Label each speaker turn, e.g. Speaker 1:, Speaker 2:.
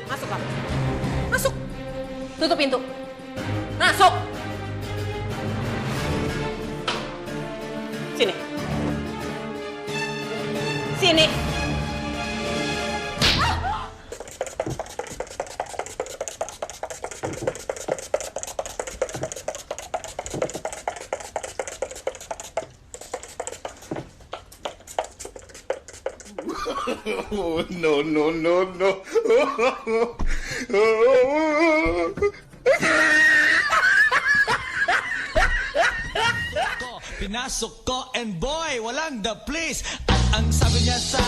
Speaker 1: Masuk kamu. Masuk. Tutup pintu. Masuk. Sini. Sini.
Speaker 2: Oh, no, no, no, no.
Speaker 3: Ko, pinasok ko and boy, walang the please. At ang sabi niya sa